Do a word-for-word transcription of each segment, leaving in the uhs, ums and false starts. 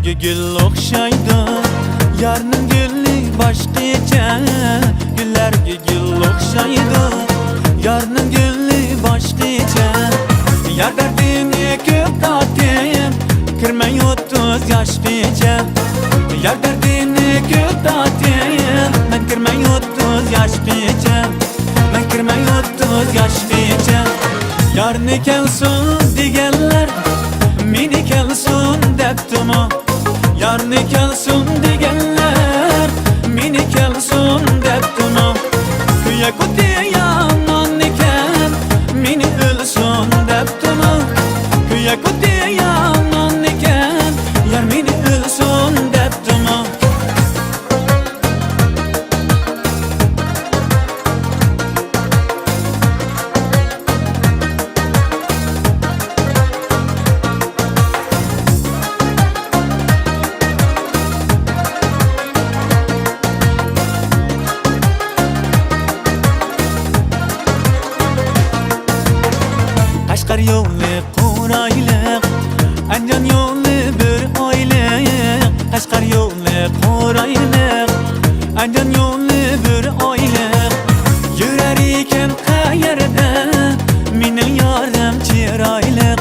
گۈگۈل ئوخشايدۇ يارنىڭ گۈلى باشقىچە، گۈللەرگە گۈل ئوخشايدۇ يارنىڭ گۈلى باشقىچە. يار دەردىنى كۆپ تارتىپ، كىرمەي ئوتتۇز ياشقىچە. يار دەردىنى كۆپ تارتىپ، مەن كىرمەي ئوتتۇز ياشقىچە. مەن كىرمەي ئوتتۇز ياشقىچە. يارنى كەلسۇن دېگەنلەر مېنى كەلسۇن دەپتىمۇ؟ يارنى كەلسۇن دېگەنلەر مېنى كەلسۇن دەپتىمۇ؟ كۆيەك ئوتى يامانكەن، مېنى ئۆلسۇن دەپتىمۇ؟ كۆيەك ئوتى يامانكەن، يار مېنى ئۆلسۇن دەپتىمۇ؟ قەشقەر يولى قورايلىق، ئەنجان يولى بىر ئايلىق. قەشقەر يولى قورايلىق، ئەنجان يولى بىر ئايلىق. يۈرەر ئىكەن قەيەردە مېنىڭ يارىم چىرايلىق،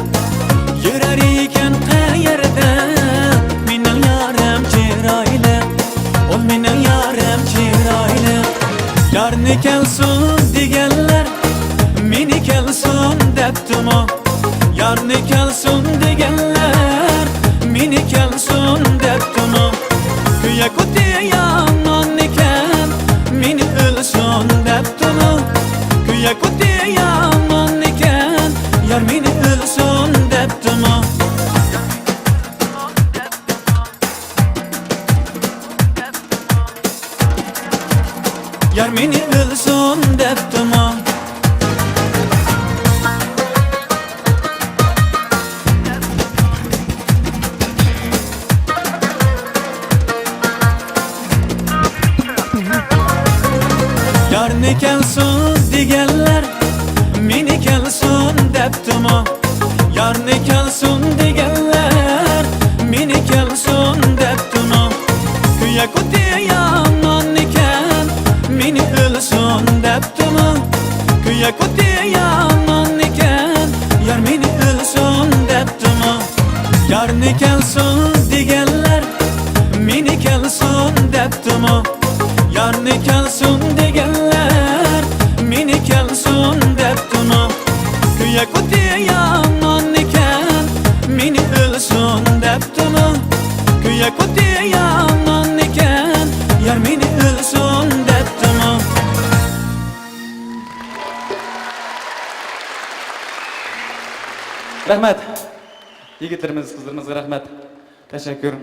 يۈرەر ئىكەن قەيەردە مېنىڭ يارىم چىرايلىق، ئۇ مېنىڭ يارىم چىرايلىق. يارنى كەلسۇن دېگەنلەر مېنى كەلسۇن دەپتىمۇ؟ يارنى كەلسۇن دېگەنلەر مېنى كەلسۇن دەپتىمۇ؟ كۆيەك ئوتى يامانكەن، مېنى ئۆلسۇن دەپتىمۇ؟ كۆيەك ئوتى يامانكەن، يار مېنى ئۆلسۇن دەپتىمۇ؟ يار مېنى ئۆلسۇن دەپتىمۇ؟ يارنى كەلسۇن دېگەنلەر مېنى كەلسۇن دەپتىمۇ؟ يارنى كەلسۇن دېگەنلەر مېنى كەلسۇن دەپتىمۇ؟ كۆيەك ئوتى يامانكەن، مېنى ئۆلسۇن دەپتىمۇ؟ كۆيەك ئوتى يامانكەن، يار مېنى ئۆلسۇن دەپتىمۇ؟ يارنى كەلسۇن دېگەنلەر مېنى كەلسۇن دەپتىمۇ؟ يارنى كەلسۇن دېگەنلەر مېنى كەلسۇن دەپتىمۇ؟ كۆيەك ئوتى يامانكەن، مېنى ئۆلسۇن دەپتىمۇ؟ كۆيەك ئوتى يامانكەن، يار مېنى ئۆلسۇن دەپتىمۇ؟ رەھمەت. يىگىتلىرىمىز، قىزلىرىمىزغا رەھمەت. تەشەككۈر.